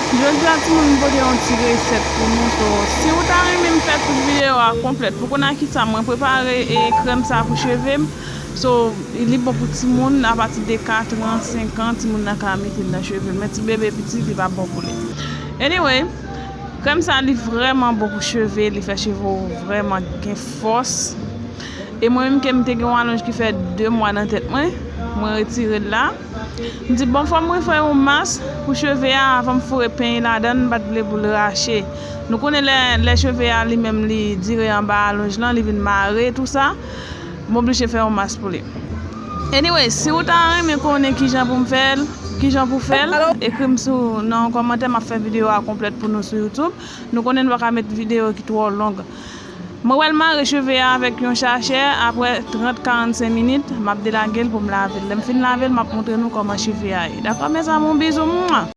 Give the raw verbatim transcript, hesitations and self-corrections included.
Jodi a timoun, m pote yon ti resèt pou nou. So, si ou ta renmen m fè tout videyo a konplèt pou konn a kisa mwen prepare e krèm sa pou cheve m, so, li bon pou timoun apati de kat an, senk an, timoun nan ka mete l nan cheve l. Men ti bebe piti, li pa bon pou li. Anyway, krèm sa li vrèman bon pou cheve, li fè cheve w vrèman gen fòs. E mwen menm ke m te gen yon alonj ki fè de mwa nan tèt mwen, mwen retire l la. M di, bon, fò m refè yon mas pou cheve a avan m foure peny ladan l, m pa t vle pou l rache. Nou konnen lè, lè cheve a li menm li dire anba alonj lan, li vin mare tou sa, m oblije fè yon mas pou li. Anyway, si ou ta renmen konnen kijan pou m fè l, kijan pou fè l, ekri m sou nan yon kòmantè, m ap fè videyo a konplèt pou nou sou YouTube. Nou konnen nou pa ka met videyo ki twò long. Mwen pral mare cheve a avèk yon chachè, apre trant, karannsenk minit, m ap delage l pou m lave l. Lè m fin lave l, m ap montre nou kòman cheve a ye. Dakò, mezanmi, yon bizou, mwa!